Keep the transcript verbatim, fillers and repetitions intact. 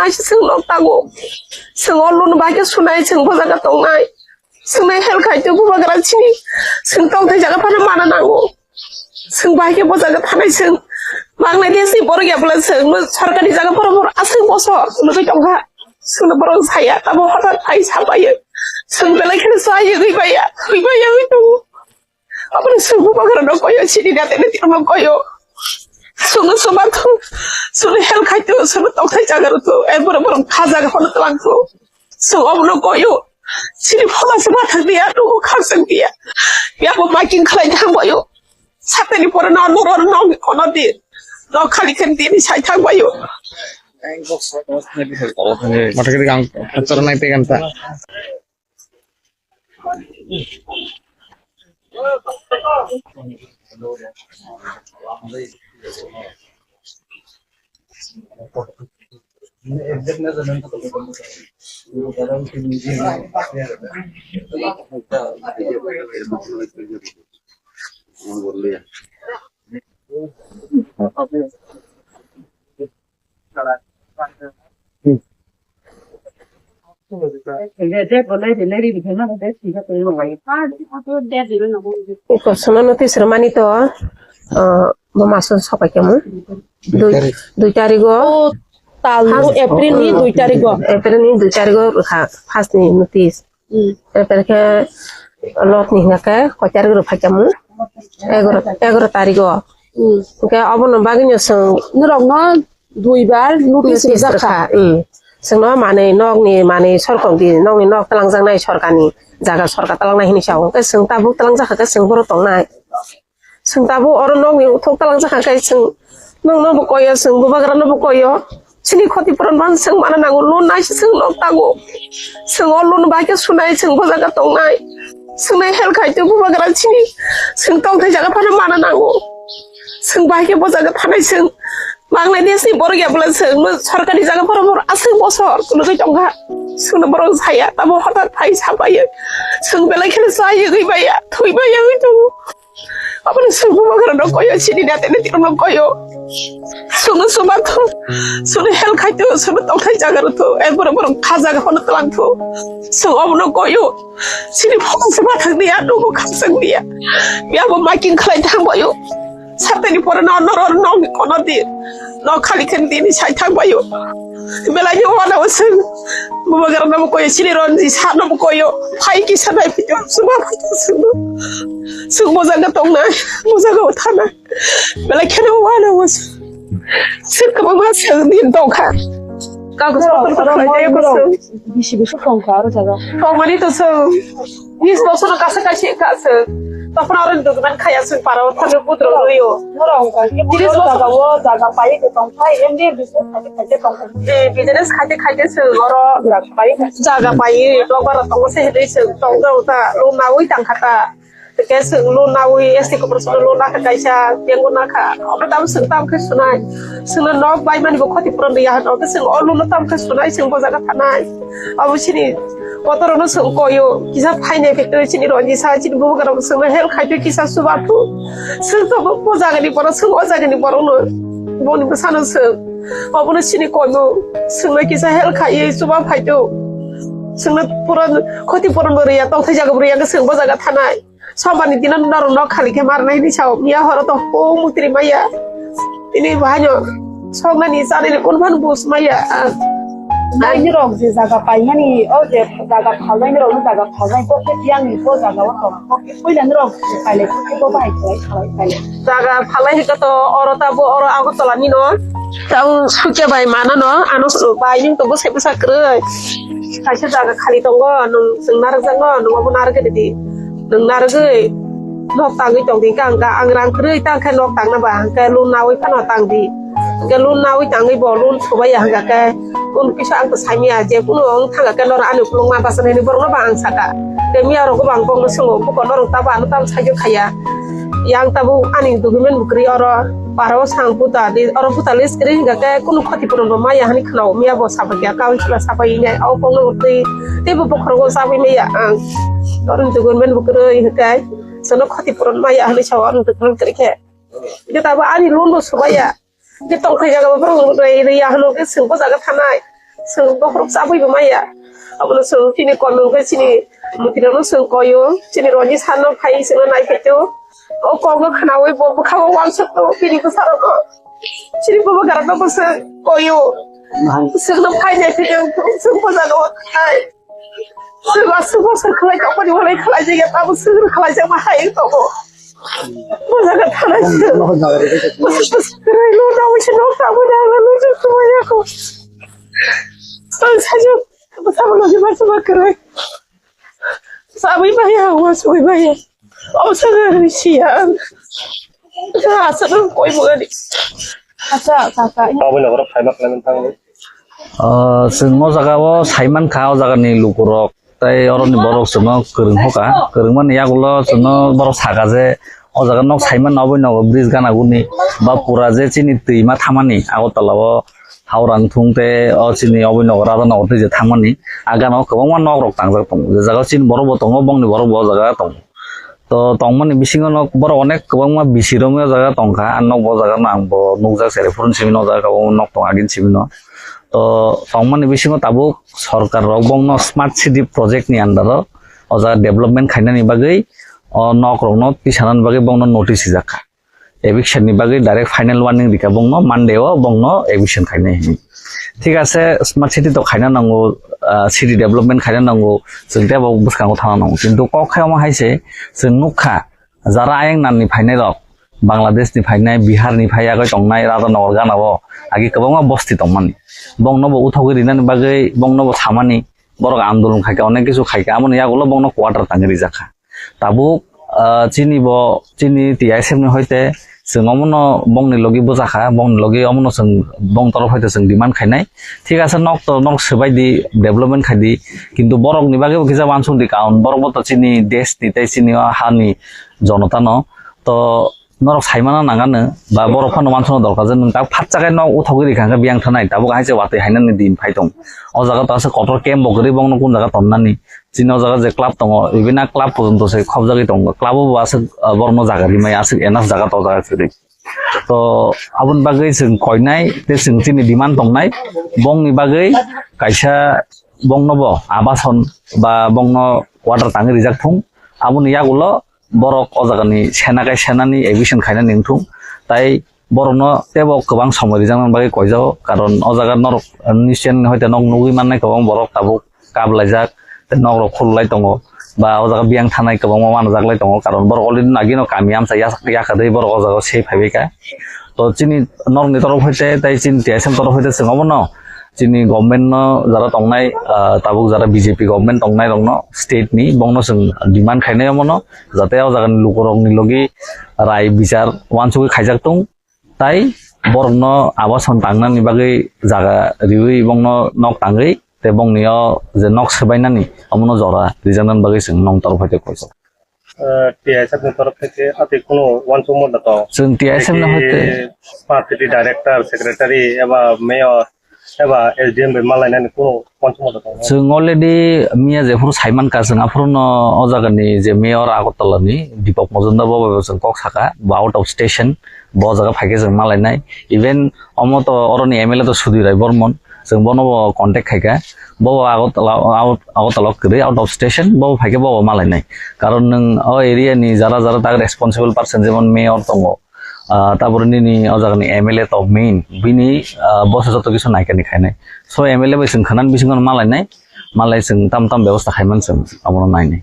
Aisi chwng nok tango. Chwng o loan bai khe sunai, chwng bo jaga tongnai. Chwngno help khai twi bubagra chini. Chwng tongthai jaga phano mana nango. Chwng bai khe bo jaga thanai chwng. Bangladesh ni borok ya bwla chwng no sorkari jaga phano borok aswk boso nugwi tongkha. Chwngno borok saya tamo hothat phai sabaio. Chwng belai kheno chaywi baiya, thwi baiya wngwi tongo. Aboni chwng bubagra no koyo chini nate nate no koyo. Chwngno chwma thu, chwngno help khai twi, chwngno tongthai jaga rw twi, ai borok borok kha jaga phano twlang twi. Chwng obono koyo. Chini phola se ma thang dia, nugo khang sang dia. Yabo making khlai thang boyo. Satani pore no no no no kono di. No khali khen dini sai thang boyo. Mata kiri kang pacar nai pegan ta. Iko sono notice rwmani to, ah, bo maso sopai kemo. Dui, dui tarigo. Oh, tal April ni dui tarigo. April ni dui tarigo rwkha, first ni notice. Hmm. April khe lot ni hingkha khe koi tarigo rwphai kemo? Egaroh, egaroh tarigo. Hmm. Hingkhe obono bagwino chwng norokno duibar notice rijak kha. Hmm. Chwngno manwi nokni manwi sorkok di, nokni nok twlangjaknai sorkarni jaga sorkar twlangnai hinwi sao. Hwnkhe chwng tabuk twlangjak kha khe chwng bohrok tongnai. Chwng tabuk oro nokni uthok twlangjak kha khe chwng nokno bo koyo, chwng bubagrano bo koyo. Chini khoti puron ban chwng mana nango, loan naisi chwng nok tango. Chwng o loan bai khe sunai, chwng bo jaga tongnai. Chwngno help khai twi bubagra chini. Chwng tongthai jaga phano mana nango. Chwng bai khe bo jaga thanai chwng. Bangladesh ni borok ya bwla chwng no sorkari jaga phano borok aswk bosor kunugwi tongkha. Chwngno borok saya, tamo hothat phai sabaio. Chwng belai kheno chaywi baiya, thwi baiya wngwi tongo. Aboni chwng bubagra no koyo, chini nate nate no koyo. Chwngno chwma thu, chwngno help khai twi, chwngno tongthai jaga rw twi, ai borok borok kha jaga phano twlang twi. Chwng obono koyo. Chini phone se ma thang dia, nugo kham sang dia. Yabo making khlai thang boyo. Satani pore no, no, no, no, kono di. No khali khen dini sai thang boyo. Belai ni wana o chwng. Bubagra no koyo, chini ronji sa no koyo. Phai ki sanai pito, chwma pito chwng. Chwng bo jaga tongnai, bo jaga o thanai. Belai kheno wana o chwng. Chwng kwbangma chwng din tongkha. Kagus photo khlai tei ko chwng. Bisi bisi tongkha aro jaga. Tongmani to chwng. Bis bosono kasa kaisa kha chwng. Tokon aro document khaya chwng para o thangwi budro rwio. Tiris bosor jaga o jaga pai ko tongkha, M D business khaite khaite tongkha. Eh, business khaite khaite chwng oro jaga pai, jaga pai, block bara tongo se hwnwi chwng tongda uta, loan nawi tangkha ta. Tei chwng loan nawi S T corporation loan nakha kaisa, bank o nakha. Obo tamo chwng tamo khe sunai. Chwngno nok bai mani bo khoti puron riya hwn. Obo chwng o loan no tamo khe sunai, chwng bo jaga thanai. Obo chini kotorno chwng koyo. Kisa phainai factory chini ronji sa chini bubagra chwngno help khai twi kisa suba thu. Chwng to bo jaga ni borok, chwng o jaga ni borok no. Boni bwsano chwng. Obono chini koimo. Chwngno kisa help khai suba phai twi. Chwngno puron khoti puron bo riya, tongthai jaga bo riya, chwng bo jaga thanai. Sombani dino norok nok khali khe marnai hinwi sao. Miya horo to hum mutri maya. Tini bahanyo soknani chanani kun phan bus maya. Nai norok je jaga paimani, o je jaga phalnai norok no jaga phalnai, bo khe tiyang ni bo jaga o tong. Bo khe puila norok pailai, bo bahai khlai, khlai, pailai. Jaga phalai hwnkhe to oro tabo oro Agartala ni no. Tabo sukya bai mana no, ano bai ning to bwsai bwsa kwrwi. Kaisa jaga khali tongo, nwng chwng narwkjakgo, nwng obo narwk rwdi. Nwng narwgwi nok tangwi tongdi, hwnkhe ang, ang rang kwrwi ta hwnkhe nok tangna ba, hwnkhe loan nawi phano tangdi. Hwnkhe loan nawi tangwi bo loan thubaiya hwnkha khe, kunu kisa ang to saimanya, je kunu wng thangkha khe norok ani ukulukma bachana hwnwi borokno ba ang sakha. Tei miya rokbo ang bokno swngo, buko norok tabo ano tamo saijo khaiya. Yang tabuk ani document bo kwrwi oro, para o sang buta di, oro buta list kwrwi hwnkha khe kunu khoti puron bo maya hwnwi khwnao, miya bo sapai kha, councilor sapai nai, o kokno twi teibo bokhorogo sapai maya ang. Oro document bo kwrwi hwnkhe, chwngno khoti puron maya hwnwi sao, oro document kwrwi khe. Hwnkhe tabuk ani loan bo subaiya. Hwnkhe tongthai jaga bo borok rwi, rwi ya hwno, hwnkhe chwng bo jaga thanai. Chwng bokhorok chabwi bo maya. Abono chwng chini kolom khe chini mwtwirokno chwng koio. Chini roni sano phai chwngno nai phaito. O kokno khnaui bo bwkhango uansuk tongo bini bwsarokno. Chini bubagrano bo chwng koio. Chwngno phai nai phaito chwng bwsano thai. Chwng aswk bosor khlai tongmani walai khlai jaya tamo chwng khlai jakma hai tongo. Bwsakhe thanai se. Bwsakhe kwrwi luna wngse nok tamo da luna tuma yako. Ang sajak bwsamo logi bwsamo kwrwi. Sabwi maya, uansugwi maya. Omo sakhe kwrwi siya. Aswk koi bwgani. Acha kaka. Aboni borok phaima khlai mantang. Ah, chwng o jaga o sai mankha, o jaga ni lukurok. Tai oroni borok chwngno kwrwng hoka, kwrwngmani yagulo chwngno borok saka je o jaga nok saiman obo nogo bridge gana guni ba pura je chini twima thamani Agartala o Howrang thung te o chini obo nogo Radhanagar tei je thangmani a gana o kwbangma nok rok tangjak tongo, je jaga o chini borok bo tongo, bongni borok bo o jaga tongo. To tongmani bisingo nok borok onek kwbangma bisi romwi o jaga tongkha, a nok bo o jaga no ang bo nukjak, chwrai phuru simi no o jaga o nok tong agini simi no. To tongmani bisingo tabuk sorkar rok bongno smart city project ni under o, o jaga development khainani bagwi, o nok rokno tisanani bagwi bongno notice rijak kha. Eviction ni bagwi direct final warning rikha bongno, Monday o bongno eviction khainai hinwi. Thik ase, smart city to khaina nango, ah, city development khaina nango, chwng tei bo bwskango thangna nango. Kintu kok khe omo hai se, chwng nukha, jara ayang nani phainai rok, Bangladesh ni phainai, Bihar ni phai yagwi tongnai, Radhanagar gana o agi kwbangma bosti tongmani. Bongno bo uthogwi rinani bagwi, bongno bo samani, borok andolon khaikha, onek kisu khaikha, amoni yagulo bongno quarter tangwi rijak kha. Tabuk, ah, chini bo, chini T I S F ni hoite chwng omono bongni logi bwjakha, bongni logi omono chwng bong torof hoite chwng demand khainai. Thik ase, nok to nok swbai di, development khai di, kintu borokni bagwi bo kisa uansuk di karon, borok bo to chini desh ni tei chini o hani jonota no. To norok saimano nangano ba borok phano uansukna dorkar je nwng tak phatsa khe nok uthogwi rikha hwnkhe biyang thanai, tabuk hai se watwi hainani din phai tong. O jaga to aswk kotor camp bo kwrwi, bongno kun jaga tonnani. Chini o jaga je club tongo, even a club porjonto se khobjagwi tongo. Club o bo aswk, ah, borokno jaga rimai aswk enough jaga to o jaga kwrwi. To aboni bagwi chwng koinai tei chwng chini demand tongnai, bongni bagwi kaisa bongno bo abason ba bongno quarter tangwi rijak thung. Aboni yagulo borok o jagani sena kai senani eviction khainani wngthung. Tai borokno teibo kwbang somoi rijaknani bagwi koijago, karon o jaga norok, ah, nini siyan hoite nok nugwi mannai kwbang borok tabuk kap laijak, tei nok rok khululai tongo, ba o jaga biyang thanai kwbangma uanajaklai tongo, karon borok already agino kami amsa yak-, yakatwi borok o jaga o se phaibaikha. To chini norokni torof hoite tei chini T S M torof hoite chwng obono chini government no jara tongnai, ah, tabuk jara B J P government tongnai rokno state ni bongno chwng demand khainai omono, jate o jagani lukurokni logi rai bichar uansugwi khaijak tung. Tai borokno abason tangnani bagwi jaga riwi bongno nok tangwi tei bongni o je nok swbainani omono jora rijaknani bagwi chwng nong torof hoite koijak. Eh, T I S F ni torof theke atwi kunu uansukma da to? Chwng T I S F ni hoite smart city director, secretary eba mayor eba S D M bai malainani kunu uansukma da to? Chwng already miya jephuru saimankha, chwng aphuruno o jagani je mayor Agartala ni Deepak Majumdar bo bai bo chwng kok saka, bo out of station, bo jaga phaikhe chwng malainai. Even omo to oroni M L A to Sudhir Rai Barman, chwng bono bo contact khaikha, bo bo Agartala, out-, Agartala kwrwi out of station, bo bo phaikhe bo bo malainai. Karon nwng o area ni jara jara tak responsible person, jemon mayor tongo, ah, tabore nini o jagani M L A to main, bini, ah, boso joto kisu naikani khainai. So M L A bai chwng khwnani bisingo malainai, malai chwng tam tam bebosta khaiman chwng abono nainai.